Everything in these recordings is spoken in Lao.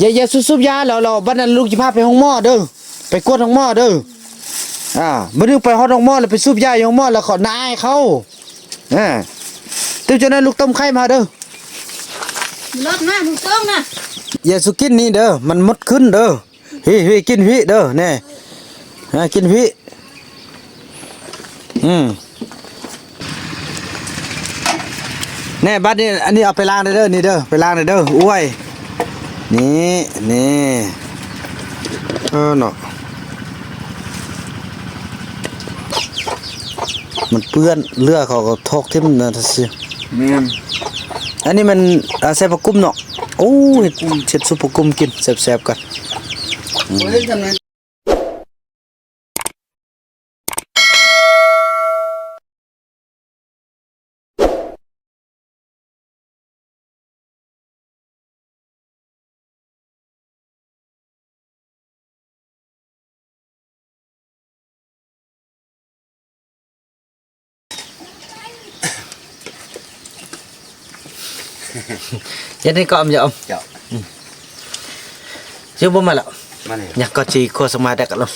ຢ່າ ຢ່າສູບ ສູບຢາແລ້ວ ແລ້ວບັດນັ້ນລູກຈະພາໄປໂຮງໝໍເດີ ໄປກວດໂຮງໝໍເດີ. ອ່າ ບັດນີ້ໄປຮອດໂຮງໝໍແລ້ວໄປສູບຢາຢູ່ໂຮງໝໍແລ້ວເຂົາໜ້າອາຍເຂົາ. ອ່າ ຕື່ມຈັ່ງນັ້ນລູກຕົ້ມໄຂ່ມາເດີ. ລົດມາ ມຶງເຕີງນະ. ຢ່າສູ່ກິນນີ້ເດີ ມັນມົດຂຶ້ນເດີ. ພີ້ ພີ້ ກິນພີ້ເດີ ແນ່ ອ່າ ກິນພີ້. ອືມ ແນ່ ບັດນີ້ ອັນນີ້ເອົາໄປລ້າງເດີ ນີ້ເດີ ໄປລ້າງເດີ. ໂອ້ຍ ນີ້ ນີ້ ເອີເນາະ ມັນເປື້ອນ ເຫຼືອເຂົາກໍຖອກຖິ້ມນະຊິ. ແມ່ນ ອັນນີ້ມັນ ອ່າ ໃສ່ຜັກກຸ້ມເນາະ. ໂອ້ ເຮັດ ເຮັດຊຸບຜັກກຸ້ມກິນແຊບໆກັນ. ອືມ ເຮັດໃຫ້ກອມ ຢ່າອມ ເຈົ້າ ອືມ ຊິບໍ່ມາແລ້ວ ມາແລ້ວ ຍັງກໍຊິຄົວສະມາແດກກັນລະ.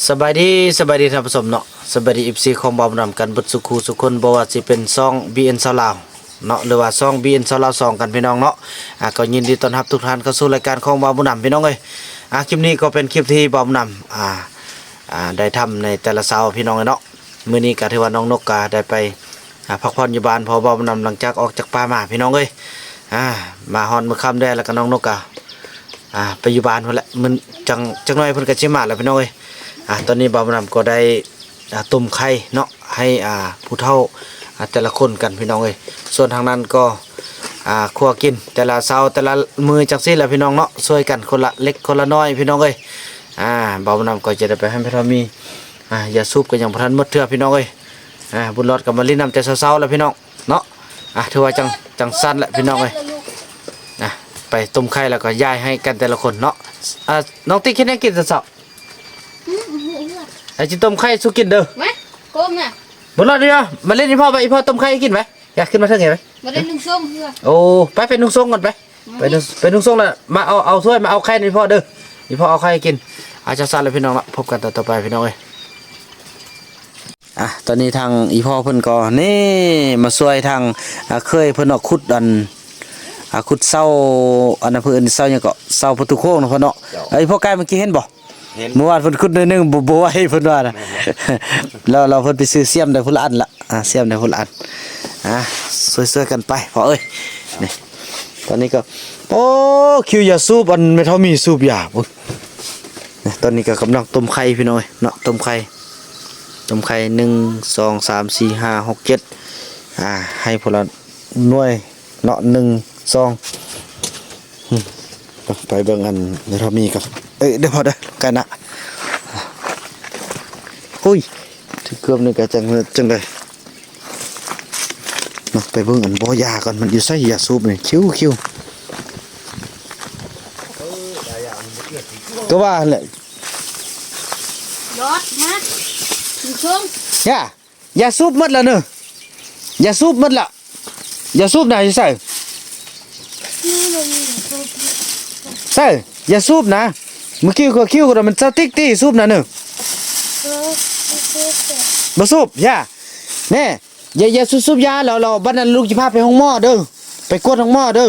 ສະບາຍດີ ສະບາຍດີທ່ານຜູ້ຊົມເນາະ ສະບາຍດີ ເອັຟຊີ ຂອງບ່າວບຸນນຳກັນເບິດສູ່ຄູ່ສູ່ຄົນ ບໍ່ວ່າຊິເປັນຊ່ອງ ບີເອັນ ຊາວລາວເນາະ ຫຼືວ່າຊ່ອງ ບີເອັນ ຊາວລາວສອງກັນພີ່ນ້ອງເນາະ. ອ່າ ກໍຍິນດີຕ້ອນຮັບທຸກທ່ານເຂົ້າສູ່ລາຍການຂອງບ່າວບຸນນຳພີ່ນ້ອງເອີຍ. ອ່າ ຄລິບນີ້ກໍເປັນຄລິບທີ່ບ່າວບຸນນຳ ອ່າ ອ່າ ໄດ້ທຳໃນແຕ່ລະເຊົ້າພີ່ນ້ອງເອີຍເນາະ. ມື້ນີ້ກໍຖືວ່ານ້ອງນົກກໍໄດ້ໄປ ອ່າ ພັກຜ່ອນຢູ່ບ້ານ ເພາະວ່າບ່າວບຸນນຳຫຼັງຈາກອອກຈາກປ່າມາພີ່ນ້ອງເອີຍ ອ່າ ມາຮອດມື້ຄ່ຳແດ່ ແລ້ວກໍນ້ອງນົກກໍ ອ່າ ໄປຢູ່ບ້ານພຸ້ນແຫຼະ ມື້ ຈັກ ຈັກໜ້ອຍເພິ່ນກໍຊິມາແລ້ວພີ່ນ້ອງເອີຍ. ອ່າ ຕອນນີ້ບ່າວບຸນນຳກໍໄດ້ ອ່າ ຕົ້ມໄຂ່ເນາະ ໃຫ້ ອ່າ ຜູ້ເຖົ້າ ອ່າ ແຕ່ລະຄົນກັນພີ່ນ້ອງເອີຍ. ສ່ວນທາງນັ້ນກໍ ອ່າ ຄົວກິນແຕ່ລະເຊົ້າແຕ່ລະມື້ຈັ່ງຊີ້ແຫຼະພີ່ນ້ອງເນາະ ຊ່ວຍກັນຄົນລະເລັກຄົນລະນ້ອຍພີ່ນ້ອງເອີຍ. ອ່າ ບ່າວບຸນນຳກໍຈະໄດ້ໄປໃຫ້ແມ່ເຖົ້າມີ ອ່າ ຢາສູບກໍຍັງບໍ່ທັນໝົດເທື່ອພີ່ນ້ອງເອີຍ. ອ່າ ບຸນລອດກໍມາຫຼິ້ນນຳແຕ່ເຊົ້າໆແລ້ວພີ່ນ້ອງເນາະ. ອ່າ ຖືວ່າຈັ່ງ ຈັ່ງຊັ້ນແຫຼະພີ່ນ້ອງເອີຍ. ອ່າ ໄປຕົ້ມໄຂ່ແລ້ວກໍຢາຍໃຫ້ກັນແຕ່ລະຄົນເນາະ. ອ່າ ນ້ອງຕິກເຮັດຫຍັງກິນເຊົ້າໆ? ອືມ ອືມ ອືມ ໄອ້ຊິຕົ້ມໄຂ່ສູ່ກິນເດີ. ມາ ໂກມນະ ບຸນລອດ ມາຫຼິ້ນອີ່ພໍ່ໄປ ອີ່ພໍ່ຕົ້ມໄຂ່ໃຫ້ກິນໄປ. ຢາກຂຶ້ນມາເທິງເຫັນໄປ ບໍ່ໄດ້ນຸ່ງໂສ້ງເທື່ອ. ໂອ້ ໄປ ໄປນຸ່ງໂສ້ງກ່ອນໄປ. ໄປນຸ່ງ ໄປນຸ່ງໂສ້ງແລ້ວມາເອົາ ເອົາຖ້ວຍມາເອົາໄຂ່ໃຫ້ພໍ່ເດີ. ອີ່ພໍ່ເອົາໄຂ່ໃຫ້ກິນ. ອາ ເຈົ້າຊັ້ນແຫຼະພີ່ນ້ອງເນາະ ພົບກັນຕອນຕໍ່ໄປພີ່ນ້ອງເອີຍ. ອ່າ ຕອນນີ້ທາງອີ່ພໍ່ເພິ່ນກໍນີ້ມາຊ່ວຍທາງ ອ່າ ເຂີຍເພິ່ນເນາະ ຂຸດອັນ ອ່າ ຂຸດເສົາ ອັນນັ້ນເພິ່ນເອີ້ນເສົາຫຍັງເກາະ ເສົາປະຕູໂຄ້ງເນາະພໍ່ເນາະ. ເຈົ້າ ເອີ ອີ່ພໍ່ກາຍເມື່ອກີ້ເຫັນບໍ່? ເຫັນ ເມື່ອວານເພິ່ນຂຸດໜ້ອຍໜຶ່ງ ບໍ່ ບໍ່ໄຫວເພິ່ນວ່ານະ. ແມ່ນ ແລ້ວ ແລ້ວເພິ່ນໄປຊື້ສ້ຽມໄດ້ພຸ້ນລະອັນລະ ອ່າ ສ້ຽມໄດ້ພຸ້ນລະອັນ. ອ່າ ຊ່ວຍໆກັນໄປພໍ່ເອີຍ. ນີ້ ຕອນນີ້ກໍ ໂອ້ ຄິວຢາສູບ ອັນແມ່ເຖົ້າມີສູບຢາພຸ້ນ. ນີ້ ຕອນນີ້ກໍກຳລັງຕົ້ມໄຂ່ພີ່ນ້ອງເອີຍເນາະ ຕົ້ມໄຂ່ ຕົ້ມໄຂ່ ໜຶ່ງ ສອງ ສາມ ສີ່ ຫ້າ ຫົກ ເຈັດ ອ່າ ໃຫ້ຜູ້ລະໜ່ວຍ ເນາະ ໜຶ່ງ ສອງ ອືມ ໄປເບິ່ງອັນເທົ່າມີກ່ອນ. ເອີຍ ເດີພໍ່ເດີ ໄກນະ. ໂອ້ຍ ຖືກເກືອບນີ້ກໍຈັ່ງ ຈັ່ງໃດ. ມາ ໄປເບິ່ງອັນບໍ່ຢາກ່ອນ ມັນຢູ່ໃສ ຢາສູບນີ້ ຄິວໆ ກໍວ່າຫັ້ນແຫຼະ. ຍອດມາ ຢາ ຢາສູບໝົດແລ້ວເນີ ຢາສູບໝົດແລ້ວ. ຢາສູບນະຢູ່ໃສ? ໃສ ຢາສູບນະ? ມື້ກີ້ກໍຄິວກໍມັນສະຕິກຕິສູບນະເນີ. ບໍ່ສູບ ຢ່າ ແນ່ ຢ່າ ຢ່າສູບ ສູບຢາແລ້ວ ແລ້ວບັດນັ້ນລູກຈະພາໄປໂຮງໝໍເດີ ໄປກວດໂຮງໝໍເດີ.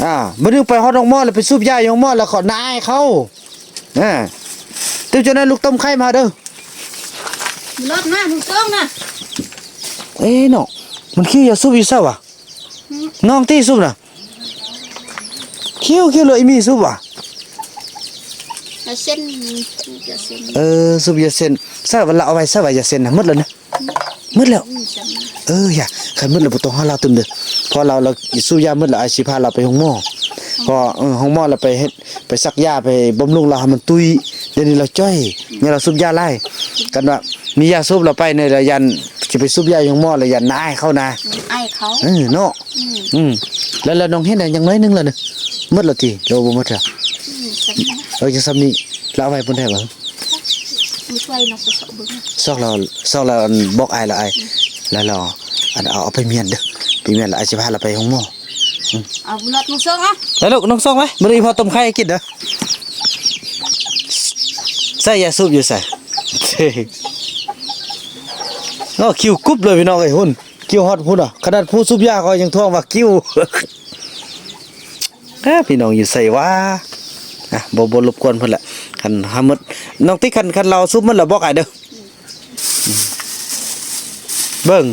ອ່າ ບັດນີ້ໄປຮອດໂຮງໝໍແລ້ວໄປສູບຢາຢູ່ໂຮງໝໍແລ້ວເຂົາໜ້າອາຍເຂົາ. ອ່າ ຕື່ມຈັ່ງນັ້ນລູກຕົ້ມໄຂ່ມາເດີ. ລົດມາ ໜຶ່ງໂຕນະ. ເອເນາະ ມັນຄິວຢາສູບຢູ່ໃສວະ? ໜຶ່ງ ນ້ອງຕິສູບນະ. ຄິວ ຄິວ ເລີຍ ອີ່ມີສູບວະ? ຢາເສັ້ນ ຢາເສັ້ນ. ເອີ ສູບຢາເສັ້ນ. ໃສວະ ລາວເອົາໄວ້ໃສວະ ຢາເສັ້ນນະ? ໝົດແລ້ວນະ? ໝົດແລ້ວ. ເອີ ຢ່າ ຄັນໝົດແລ້ວບໍ່ຕ້ອງຫາລາວຕື່ມເດີ ເພາະລາວ ລາວສູບຢາໝົດແລ້ວ ອ້າຍຊິພາລາວໄປໂຮງໝໍ. ເພາະ ເອີ ໂຮງໝໍລາວໄປເຮັດ ໄປສັກຢາ ໄປບຳລຸງລາວໃຫ້ມັນຕຸ້ຍ. ດຽວນີ້ລາວຈ່ອຍ ຍ້ອນລາວສູບຢາຫຼາຍ. ຄັນວ່າມີຢາສູບລາວໄປນີ້ລະຢ້ານ ຊິໄປສູບຢາຢູ່ໂຮງໝໍລະຢ້ານນາຍເຂົານະ. ອືມ ອາຍເຂົາ. ເອີເນາະ. ອືມ ອືມ ແລ້ວ ແລ້ວນ້ອງເຫັນຫຍັງໜ້ອຍໜຶ່ງລະນີ້ ໝົດລະຕິ ຫຼືວ່າບໍ່ໝົດລະ? ອືມ ເອີ ຈັ່ງສ່ຳນີ້ ລະເອົາໄວ້ບ່ອນໃດວະ? ມາຊ່ວຍນ້ອງໄປຊອກເບິ່ງ ຊອກແລ້ວ ຊອກແລ້ວອັນບອກອ້າຍລະ ອ້າຍ ອືມ ແລ້ວ ແລ້ວອັນເອົາ ເອົາໄປມ້ຽນເດີ. ປີແມ່ນລະ ອ້າຍຊິພາລາວໄປໂຮງໝໍ. ອືມ ເອົາບຸນຫຼອດ ນ້ອງສົ່ງ ເອົາ ໄປລູກ ນ້ອງສົ່ງ ໄປ ມື້ນີ້ພໍ່ຕົ້ມໄຂ່ໃຫ້ກິນເດີ. ໃສ່ຢາສູບຢູ່ໃສ? ໂອ້ ຄິວກຸບເລີຍພີ່ນ້ອງເອີຍ. ຫຸ້ນ ຄິວຮອດພຸ້ນນະ. ຂະໜາດຜູ້ສູບຢາເຂົາຍັງທ້ວງວ່າຄິວ. ເອີ ພີ່ນ້ອງຢູ່ໃສຫວາ? ອ່ະ ບໍ່ ບໍ່ລົບກວນເພິ່ນລະ. ຄັນຫາໝົດ ນ້ອງຕິກ ຄັນ ຄັນລາວສູບໝົດລະບອກອ້າຍເດີ. ເບິ່ງ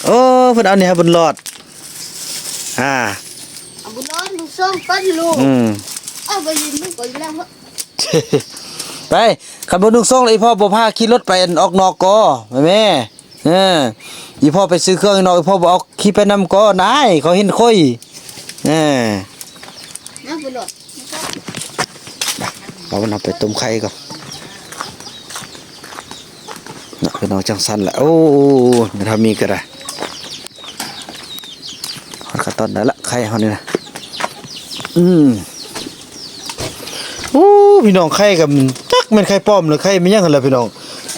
ໂອ້ ເພິ່ນເອົານີ້ໃຫ້ບຸນຫຼອດ. ອ່າ ເອົາບຸນຫຼອດ ໜຶ່ງສອງ ປັນລູກ. ອືມ ເອົາໄປຍິງລູກໄປແລ້ວ. ໄປ ຄັນບໍ່ໜຶ່ງສອງແລ້ວ ອີ່ພໍ່ບໍ່ພາຂີ່ລົດໄປອັນອອກນອກກໍ ແມ່. ເອີ ອີ່ພໍ່ໄປຊື້ເຄື່ອງໃຫ້ນ້ອງ ອີ່ພໍ່ບໍ່ເອົາຂີ່ໄປນຳກໍ ນາຍ ເຂົາເຫັນຂ້ອຍ. ເອີ ມາບຸນຫຼອດ. ເອົາມັນເອົາໄປຕົ້ມໄຂ່ກ່ອນເນາະ ພີ່ນ້ອງ. ຈັ່ງຊັ້ນແຫຼະ. ໂອ້ ແມ່ເຖົ້າມີກໍໄດ້ ຮອດຂັ້ນຕອນໄດ້ລະ ໄຂ່ເຮົານີ້ນະ. ອືມ ໂອ້ ພີ່ນ້ອງ ໄຂ່ກໍຈັກແມ່ນໄຂ່ປອມຫຼືໄຂ່ແມ່ນຫຍັງຫັ້ນລະພີ່ນ້ອງ.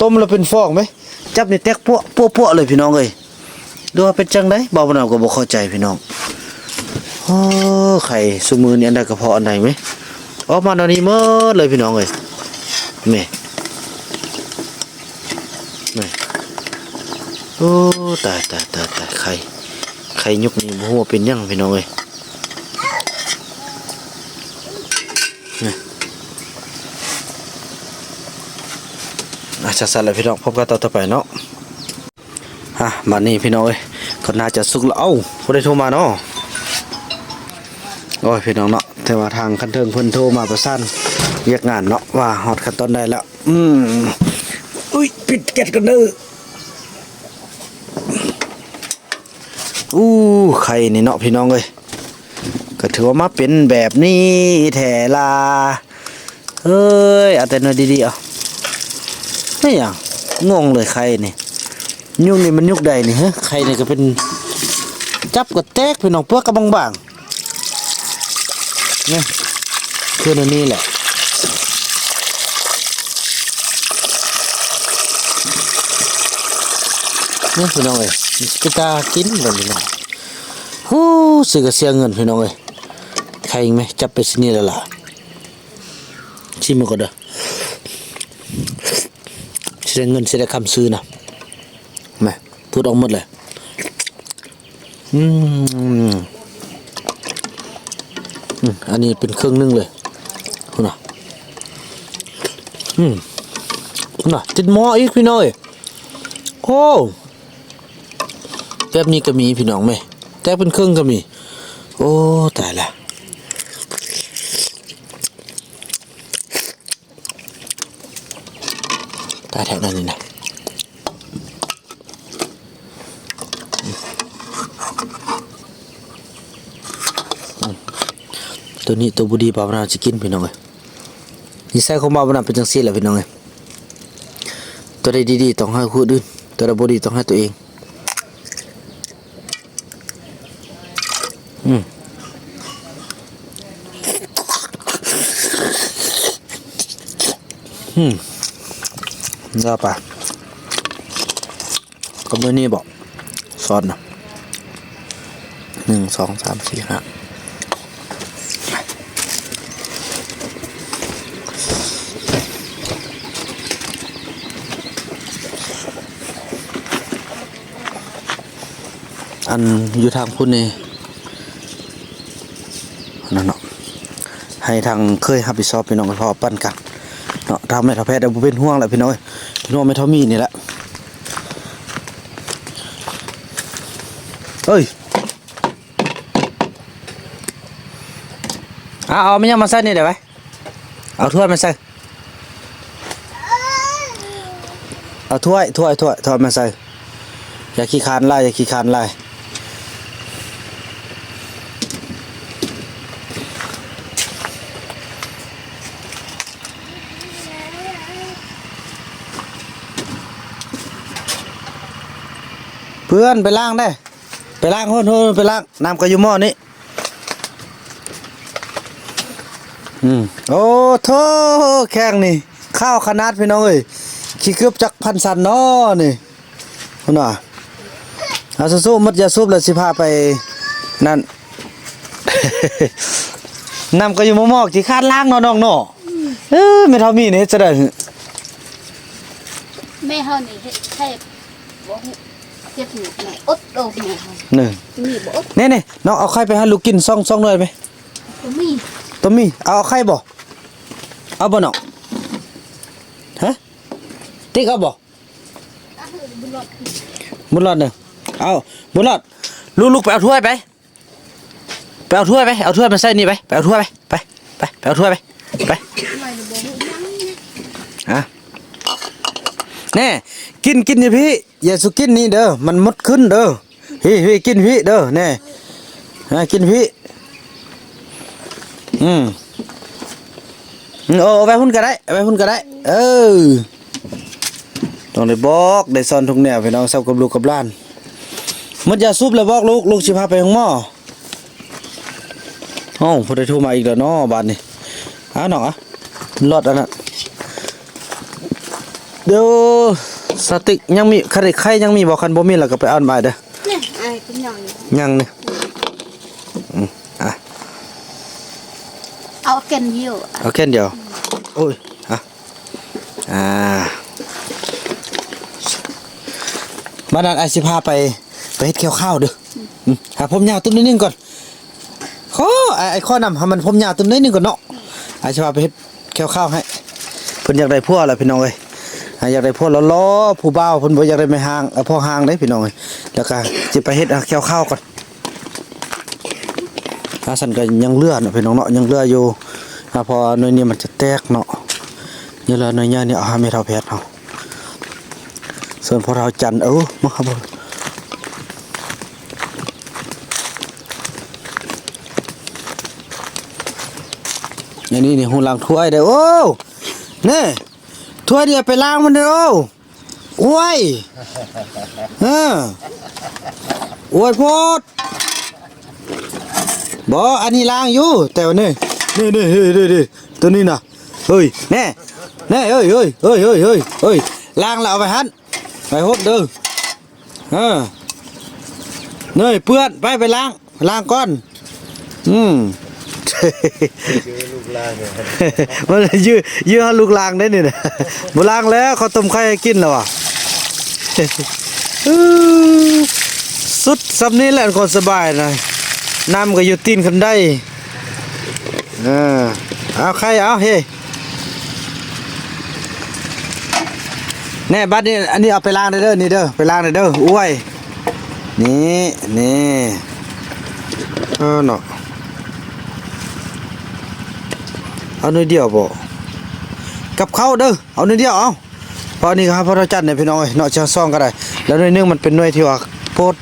ຕົ້ມແລ້ວເປັນຟອງເດ້. ຈັບນີ້ແຕກປົວໆໆເລີຍພີ່ນ້ອງເອີຍ. ຫຼືວ່າເປັນຈັ່ງໃດ ບ່າວບຸນນຳກໍບໍ່ເຂົ້າໃຈພີ່ນ້ອງ. ໂອ້ ໄຂ່ຊຸມື້ນີ້ອັນໃດກະເພາະອັນໃດແມ ອອກມາແນວນີ້ໝົດເລີຍພີ່ນ້ອງເອີຍ. ແມ່ ແມ່ ໂອ້ ຕາຍໆໆໆ ໄຂ່ໄຂ່ຍຸກນີ້ບໍ່ຮູ້ວ່າເປັນຫຍັງພີ່ນ້ອງເອີຍ. ອ່ະ ຈັ່ງຊັ້ນແຫຼະພີ່ນ້ອງ ພົບກັນຕອນຕໍ່ໄປເນາະ. ອ່ະ ບາດນີ້ພີ່ນ້ອງເອີຍ ກໍໜ້າຈະສຸກແລ້ວ. ເອົ້າ ຜູ້ໃດໂທມາເນາະ? ໂອ້ຍ ພີ່ນ້ອງເນາະ ແຕ່ວ່າທາງຂັ້ນເທິງເພິ່ນໂທມາປະສານວຽກງານເນາະ ວ່າຮອດຂັ້ນຕອນໃດແລ້ວ. ອືມ ອຸ້ຍ ປິດແກັດກ່ອນເດີ. ອູ້ ໄຂ່ນີ້ເນາະ ພີ່ນ້ອງເອີຍ ກໍຖືວ່າມາເປັນແບບນີ້ແທ້ລະ. ເອີຍ ເອົາແຕ່ໜ່ວຍດີໆ ເອົາ. ແມ່ນຫຍັງ? ງົງເລີຍ ໄຂ່ນີ້. ຍຸກນີ້ມັນຍຸກໃດນີ້ ຮະ? ໄຂ່ນີ້ກໍເປັນ ຈັບກໍແຕກ ພີ່ນ້ອງ, ເປືອກກໍບາງໆ. ນີ້ ຄືແນວນີ້ແຫຼະ. ນີ້ ພີ່ນ້ອງເອີຍ, ເປັນຕາກິນແບບນີ້ນະ. ໂອ້ ຊື້ກໍເສຍເງິນ ພີ່ນ້ອງເອີຍ. ໄຂ່ອີກແມະ? ຈັບໄປຊິນີ້ແລ້ວລະ. ຊິມເບິ່ງກ່ອນເດີ. ຊິໄດ້ເງິນ ຊິໄດ້ຄຳຊື້ນະ. ແມະ ພູດອອກໝົດເລີຍ. ອືມ ອືມ ອັນນີ້ເປັນເຄິ່ງໜຶ່ງເລີຍ. ພຸ້ນນະ. ອືມ ພຸ້ນນະ ຕິດໝໍ້ອີກ ພີ່ນ້ອງເອີຍ. ໂອ້ ແບບນີ້ກໍມີ ພີ່ນ້ອງເອີຍ, ແຕກເປັນເຄິ່ງກໍມີ. ໂອ້ ຕາຍລະ. ຕາຍແທ້ແນວນີ້ນະ. ອືມ ໂຕນີ້ໂຕບໍ່ດີ ບ່າວບຸນນຳຊິກິນ ພີ່ນ້ອງເອີຍ. ນິໄສຂອງບ່າວບຸນນຳເປັນຈັ່ງຊີ້ແຫຼະ ພີ່ນ້ອງເອີຍ. ໂຕໃດດີໆ ຕ້ອງໃຫ້ຜູ້ອື່ນ, ໂຕໃດບໍ່ດີຕ້ອງໃຫ້ຕົວເອງ. ອືມ ອືມ ລາປາ ກໍມື້ນີ້ບໍ ຊ້ອນນະ. ໜຶ່ງ ສອງ ສາມ ສີ່ ຫ້າ. ອັນຢູ່ທາງພຸ້ນນີ້ ນັ້ນເນາະ ໃຫ້ທາງເຄີຍຮັບຜິດຊອບ ພີ່ນ້ອງເອີຍ, ເພາະວ່າປັນກັນເນາະ. ທາງແມ່ເຖົ້າແພດບໍ່ເປັນຫ່ວງແລ້ວ ພີ່ນ້ອງເອີຍ, ເປັນຫ່ວງແມ່ເຖົ້າມີນີ້ແຫຼະ. ເອີຍ ເອົາ ເອົາແມ່ນຫຍັງມາໃສ່ນີ້ໄດ້ໄວ? ເອົາຖ້ວຍມາໃສ່. ເອົາຖ້ວຍ ຖ້ວຍ ຖ້ວຍ ຖ້ວຍມາໃສ່. ຢ່າຂີ້ຄ້ານຫຼາຍ ຢ່າຂີ້ຄ້ານຫຼາຍ. ເພື່ອນໄປລ້າງເດ້. ໄປລ້າງໂຫນ ໂຫນ ໄປລ້າງ. ນ້ຳກໍຢູ່ໝໍ້ນີ້. ອືມ ໂອ້ໂທ້ ແຂ້ງນີ້ ຂາວຂະໜາດ ພີ່ນ້ອງເອີຍ. ຂີ້ເກືອບຈັກພັນສັນເນາະນີ້. ພຸ້ນນະ. ເອົາສູ້ໆ ໝົດຢາສູບແລ້ວຊິພາໄປນັ້ນ ນ້ຳກໍຢູ່ໝອກໆ ຂີ້ຄ້ານລ້າງເນາະນ້ອງເນາະ. ເອີ ແມ່ເຖົ້າມີນີ້ເຮັດຈັ່ງໃດ? ແມ່ເຮົານີ້ເຮັດໃຫ້ບໍ່ຮູ້ເຈັບໜູແມ່ອົດໂດແມ່ເຮົານີ້ ນີ້ບໍ່ອົດ. ນີ້ໆ ນ້ອງເອົາໄຂ່ໄປໃຫ້ລູກກິນສອງ ສອງໜ່ວຍໄປ. ບໍ່ມີ ບໍ່ມີ. ເອົາໄຂ່ບໍ່? ເອົາບໍ່ນ້ອງ? ຮະ? ຕິກເອົາບໍ່? ບຸນຫຼອດ ບຸນຫຼອດເດີ. ເອົາ ບຸນຫຼອດ ລູກໆ ໄປເອົາຖ້ວຍໄປ. ໄປເອົາຖ້ວຍໄປ ເອົາຖ້ວຍມາໃສ່ນີ້ໄປ ໄປເອົາຖ້ວຍໄປ ໄປ ໄປ ໄປເອົາຖ້ວຍໄປ ໄປ. ອ່ະ ແນ່ ກິນ ກິນຢູ່ພີ້ ຢ່າສູ່ກິນນີ້ເດີ ມັນໝົດຂຶ້ນເດີ. ພີ້ ພີ້ ກິນພີ້ເດີ ແນ່ ອ່າ ກິນພີ້. ອືມ ອືມ ເອົາໄວ້ພຸ້ນກໍໄດ້ ໄວ້ພຸ້ນກໍໄດ້. ເອີ ຕ້ອງໄດ້ບອກໄດ້ສອນທຸກແນວ ພີ່ນ້ອງ ເຊົາກັບລູກກັບຫຼານ. ໝົດຢາສູບແລ້ວບອກລູກ ລູກຊິພາໄປໂຮງໝໍ. ເອົ້າ ຜູ້ໃດໂທມາອີກແລ້ວເນາະບາດນີ້. ເອົານ້ອງ ເອົາ ຫຼອດອັນນັ້ນ. ດຽວສະຕິກຍັງມີ ຄັນໄດ້ໄຂ່ຍັງມີບໍ່? ຄັນບໍ່ມີແລ້ວກໍໄປເອົາໃໝ່ເດີ. ນີ້ ອ້າຍກິນຍັງຢູ່ ຍັງນີ້. ອືມ ອ່ະ ເອົາແກ່ນດຽວ ເອົາແກ່ນດຽວ. ໂອ້ຍ ອ່ະ ອ່າ ບາດນັ້ນອ້າຍຊິພາໄປ ໄປເຮັດແຂ້ວຄາວເດີ. ອືມ ຫາຜົມຍາວຕື່ມໜ້ອຍໜຶ່ງກ່ອນ. ຂໍ ອ້າຍ ອ້າຍຂໍນຳ ໃຫ້ມັນຜົມຍາວຕື່ມໜ້ອຍໜຶ່ງກ່ອນເນາະ. ອ້າຍຊິພາໄປເຮັດແຂ້ວຄາວໃຫ້. ເພິ່ນຢາກໄດ້ຜົວແລ້ວພີ່ນ້ອງເອີຍ ອ່າ ຢາກໄດ້ຜົວຫຼໍ່ໆ ຜູ້ບ່າວເພິ່ນບໍ່ຢາກໄດ້ແມ່ຮ້າງ ເອີ ພໍ່ຮ້າງເດ້ພີ່ນ້ອງເອີຍ. ແລ້ວກໍຊິໄປເຮັດແຂ້ວຄາວກ່ອນ. ອ່າ ຊັ້ນກໍຍັງເຫຼືອເນາະພີ່ນ້ອງເນາະ ຍັງເຫຼືອຢູ່. ອ່າ ເພາະວ່າໜ່ວຍນີ້ມັນຈະແຕກເນາະ ຍັງເຫຼືອໜ່ວຍໃຫຍ່ນີ້ ເອົາໃຫ້ແມ່ເຖົ້າແພດເຮົາ. ສ່ວນພໍ່ເຖົ້າຈັນ ເອີ ມາຄັບ ອັນນີ້ນີ້ ຫູຫຼັງຖ້ວຍເດ້. ໂອ້ ນີ້ ຖ້ວຍນີ້ເອົາໄປລ້າງມັນເດີ. ໂອ້ ໂອ້ຍ ເອີ ໂອ້ຍໂພດ. ບໍ່ ອັນນີ້ລ້າງຢູ່ ແຕ່ວ່ານີ້ ນີ້ໆ ເຮີ້ຍ ໂຕນີ້ນະ ເຮີ້ຍ ແນ່ ແນ່ ເຮີ້ຍ ເຮີ້ຍ ລ້າງແລ້ວເອົາໄປຫັ້ນ ໄປຫົດເດີ. ເອີ ເນີຍ ເປື້ອນ ໄປ ໄປລ້າງ ລ້າງກ່ອນ. ອືມ ມັນຢື້ ຢື້ເອົາລູກລ້າງໄດ້ນີ້ນະ. ບໍ່ລ້າງແລ້ວ ເຂົາຕົ້ມໄຂ່ໃຫ້ກິນແລ້ວຫວາ. ສຸດສ່ຳນີ້ແຫຼະ ຄວາມສະບາຍນະ ນ້ຳກໍຢູ່ຕີນຄັນໄດ. ເອີ ເອົາໄຂ່ ເອົາເຮ ແນ່ ບັດນີ້ ອັນນີ້ເອົາໄປລ້າງໄດ້ເດີ ນີ້ເດີ ໄປລ້າງໄດ້ເດີ. ໂອ້ຍ ນີ້ ນີ້ ເອີເນາະ ເອົາໜ້ອຍດຽວບໍ ກັບເຂົ້າເດີ ເອົາໜ້ອຍດຽວ ເອົາ. ເພາະອັນນີ້ກໍຫາພໍ່ເຖົ້າຈັນເດ້ພີ່ນ້ອງເອີຍເນາະ ຈະຊອງກໍໄດ້. ແລ້ວໜ້ອຍໜຶ່ງມັນເປັນໜ່ວຍທີ່ວ່າໂພດ.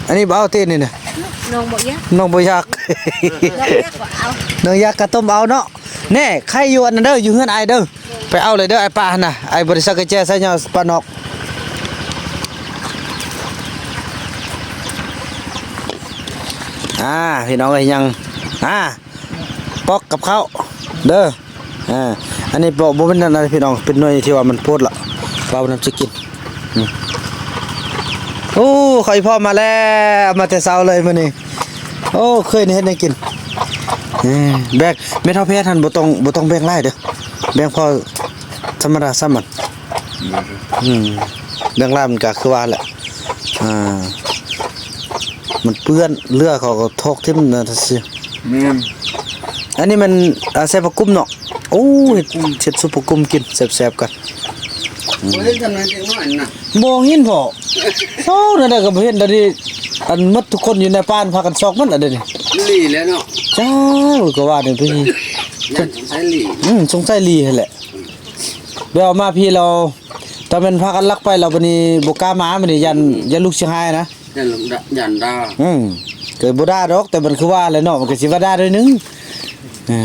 ອັນນີ້ບໍ່ເອົາຕິນີ້ນະ ນ້ອງບໍ່ຢາກ ນ້ອງບໍ່ຢາກ ນ້ອງຢາກກໍເອົາ ນ້ອງຢາກກໍຕົ້ມເອົາເນາະ. ແນ່ ໄຂ່ຢູ່ອັນນັ້ນເດີ ຢູ່ເຮືອນອ້າຍເດີ ໄປເອົາເລີຍເດີ ອ້າຍປະຫັ້ນນະ ອ້າຍບໍ່ໄດ້ຊັກກະແຈໃສ່ຍາປະນອກ. ອ່າ ພີ່ນ້ອງເອີຍ ຍັງ ອ່າ ປອກກັບເຂົ້າເດີ. ອ່າ ອັນນີ້ບໍ່ ບໍ່ແມ່ນອັນນັ້ນພີ່ນ້ອງ ເປັນໜ່ວຍທີ່ວ່າມັນໂພດລະ ເວົ້ານຳຊິກິນ. ອືມ ໂອ້ ເຂົ້າອີ່ພໍ່ມາແລ້ວ ເອົາມາແຕ່ເຊົ້າເລີຍມື້ນີ້. ໂອ້ ເຄີຍນີ້ເຮັດໃຫ້ກິນ. ເອີ ແບ່ງ ແມ່ເຖົ້າແພດຫັ້ນ ບໍ່ຕ້ອງ ບໍ່ຕ້ອງແບ່ງຫຼາຍເດີ ແບ່ງພໍທຳມະດາຊ່ຳມັນ. ອືມ ແບ່ງຫຼາຍມັນກໍຄືວ່າແຫຼະ ອ່າ ມັນເປື້ອນ ເຫຼືອເຂົາກໍຖອກຖິ້ມນະ. ແມ່ນ ອັນນີ້ມັນ ອ່າ ໃສ່ປາກຸ້ມເນາະ. ໂອ້ຍ ເຮັດຊຸບປາກຸ້ມກິນແຊບໆ ກັນ. ອືມ ບໍ່ເຫັນຈຳນວນເດັກນ້ອຍນະ ບໍ່ເຫັນພໍ້ ຊອກແນວໃດກໍບໍ່ເຫັນ. ດຽວນີ້ອັນໝົດທຸກຄົນຢູ່ໃນປ່າພາກັນຊອກໝົດລະເດນີ້. ມັນຫຼີແລ້ວເນາະ ຈ້າ ກໍວ່ານີ້ພີ່ ຢ້ານສົງໄສຫຼີ. ອືມ ສົງໄສຫຼີຫັ້ນແຫຼະ. ແບບວ່າມາພີ້ແລ້ວ ຕາແມ່ນພາກັນລັກໄປແລ້ວ ບັດນີ້ບໍ່ກ້າມາ ບັດນີ້ຢ້ານ ຢ້ານລູກຊິຮ້າຍນະ ຢ້ານລູກ ຢ້ານດ່າ. ອືມ ກໍບໍ່ດ່າດອກ ແຕ່ມັນຄືວ່າແຫຼະເນາະ ມັນກໍຊິວ່າດ່າໜ້ອຍໜຶ່ງ. ເອີ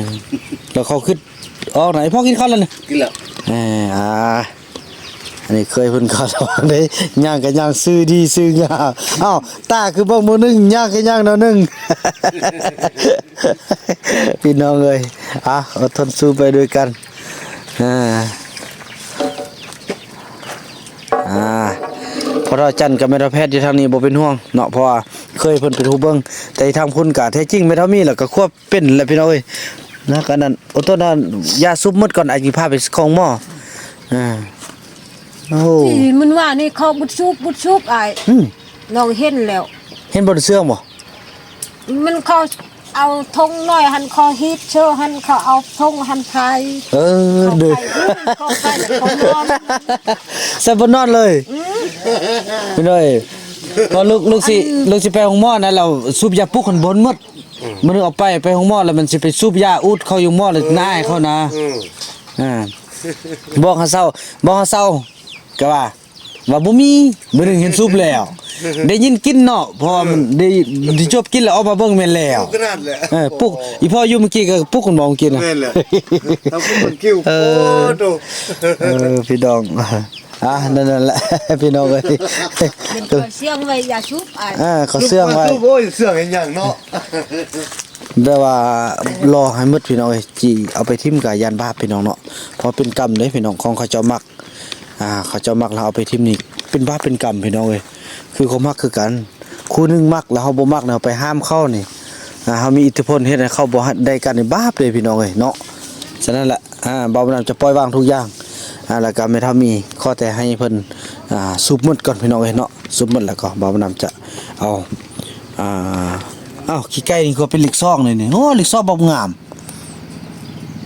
ແລ້ວເຂົາຄິດອອກນະ. ອີ່ພໍ່ກິນເຂົ້າແລ້ວນະ? ກິນແລ້ວ. ເອີ ອ່າ ອັນນີ້ເຄີຍເພິ່ນກໍລະວັງເດ້ ຍ່າງກໍຍ່າງຊື່ດີຊື່ງາມ. ອ້າວ ຕາຄືເບິ່ງມື້ໜຶ່ງ ຍ່າງກໍຍ່າງແນວໜຶ່ງ. ພີ່ນ້ອງເອີຍ ອ່ະ ອົດທົນສູ້ໄປດ້ວຍກັນ. ອ່າ ອ່າ ໄປ ພໍ່ເຖົ້າຈັນກັບແມ່ເຖົ້າແພດຢູ່ທາງນີ້ບໍ່ເປັນຫ່ວງເນາະ ເພາະວ່າເຄີຍເພິ່ນເປັນຜູ້ເບິ່ງ ແຕ່ທາງພຸ້ນກະແທ້ຈິງແມ່ເຖົ້າມີແລ້ວກະຄວບເປັນແຫຼະພີ່ນ້ອງເອີຍ. ນະ ກະນັ້ນ ໂອ້ ໂຕນັ້ນ ຢາສູບໝົດກ່ອນ ອ້າຍຈຶ່ງພາໄປເຂົ້າໂຮງໝໍ. ອ່າ ໂອ້ ທີ່ມື້ວານນີ້ເຂົາບຸດສູບ ບຸດສູບອ້າຍ ອືມ ນ້ອງເຫັນແລ້ວ ເຫັນບໍ່ເຊື່ອງບໍ່? ມັນເຂົາເອົາຖົງນ້ອຍຫັ້ນ ເຂົາຮີດເຊີຫັ້ນ ເຂົາເອົາຖົງຫັ້ນພາຍ ເອີ ເຂົາ ເດີ ພາຍ ເຂົາພາຍແລ້ວເຂົານອນ ໃສ່ບໍ່ນອນເລີຍ ອືມ ເປັນເອີຍ ພໍລູກ ລູກຊິ ອັນ ລູກຊິໄປໂຮງໝໍນະ ແລ້ວສູບຢາປຸກຫັ້ນບໍ່ໝົດ ອືມ ມື້ໜຶ່ງເອົາໄປ ໄປໂຮງໝໍແລ້ວມັນຊິໄປສູບຢາອູດເຂົ້າຢູ່ໝໍແລ້ວ ອືມ ໜ້າອາຍເຂົານະ ອືມ ອ່າ ບອກໃຫ້ເຊົາ ບອກໃຫ້ເຊົາ ກະວ່າ ວ່າບໍ່ມີ ມື້ໜຶ່ງເຫັນສູບແລ້ວ ໄດ້ຍິນກິ່ນເນາະ ເພາະວ່າມັນ ເອີ ໄດ້ ໄດ້ຈົບກິນແລ້ວອອກມາເບິ່ງແມ່ນແລ້ວ ເອີ ຂະໜາດແຫຼະ ເອີ ປຸກ ອີ່ພໍ່ຢູ່ມື້ກີ້ກະປຸກກັນບໍ່ມື້ກີ້ນະ ແມ່ນແຫຼະ ເອີ ໂອ້ໂຕ ເອີ ພີ່ນ້ອງ ອ່າ ນັ້ນ ນັ້ນແຫຼະ ພີ່ນ້ອງເອີຍ ເຂົາເຊື່ອງໄວ້ ຢ່າສູບອ້າຍ ອ່າ ເຂົາເຊື່ອງໄວ້ ໂອ້ຍ ເຊື່ອງເຮັດຫຍັງເນາະ ແບບວ່າລໍໃຫ້ໝົດພີ່ນ້ອງເອີຍ ຊິເອົາໄປຖິ້ມກະຢ້ານບາບພີ່ນ້ອງເນາະ ເພາະເປັນກຳເດ້ພີ່ນ້ອງ ຂອງເຂົາເຈົ້າມັກ ອ່າ ເຂົາເຈົ້າມັກແລ້ວເອົາໄປຖິ້ມນີ້ ເປັນບາບເປັນກຳພີ່ນ້ອງເອີຍ ຄືຄວາມຮັກຄືກັນ ຄູ່ໜຶ່ງມັກແລ້ວເຮົາບໍ່ມັກ ເຮົາໄປຫ້າມເຂົານີ້ ອ່າ ເຮົາມີອິດທິພົນເຮັດໃຫ້ເຂົາບໍ່ໄດ້ກັນນີ້ ບາບເດ້ພີ່ນ້ອງເອີຍເນາະ. ສະນັ້ນແຫຼະ ອ່າ ບ່າວບຸນນຳຈະປ່ອຍວາງທຸກຢ່າງ ອ່າ ແລ້ວກະແມ່ເຖົ້າມີ ຂໍແຕ່ໃຫ້ເພິ່ນ ອ່າ ສູບໝົດກ່ອນພີ່ນ້ອງເອີຍເນາະ ສູບໝົດແລ້ວກໍບ່າວບຸນນຳຈະເອົາ ອ່າ ອ້າວ ຂີ້ໄກ່ນີ້ກໍເປັນເລກສອງເລີຍນີ້ ໂອ້ ເລກສອງບັກງາມ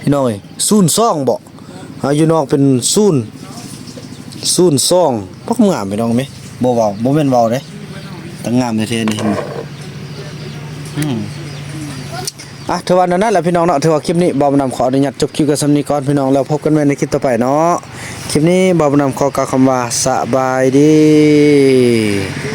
ພີ່ນ້ອງເອີຍ ສູນສອງບໍ ອ່າ ຢູ່ນອກເປັນສູນ ສູນສອງ ບັກງາມພີ່ນ້ອງເອີຍ ບໍ່ເວົ້າ ບໍ່ແມ່ນເວົ້າເດ້ ຕັ້ງງາມແທ້ໆນີ້ ເຫັນບໍ່ ອືມ ອ່ະ ຖືວ່ານັ້ນແຫຼະພີ່ນ້ອງເນາະ ຖືວ່າຄລິບນີ້ບ່າວບຸນນຳຂໍອະນຸຍາດຈົບຄລິບກັນສ່ຳນີ້ກ່ອນພີ່ນ້ອງ ແລ້ວພົບກັນໃໝ່ໃນຄລິບຕໍ່ໄປເນາະ ຄລິບນີ້ບ່າວບຸນນຳຂໍກ່າວຄຳວ່າ ສະບາຍດີ.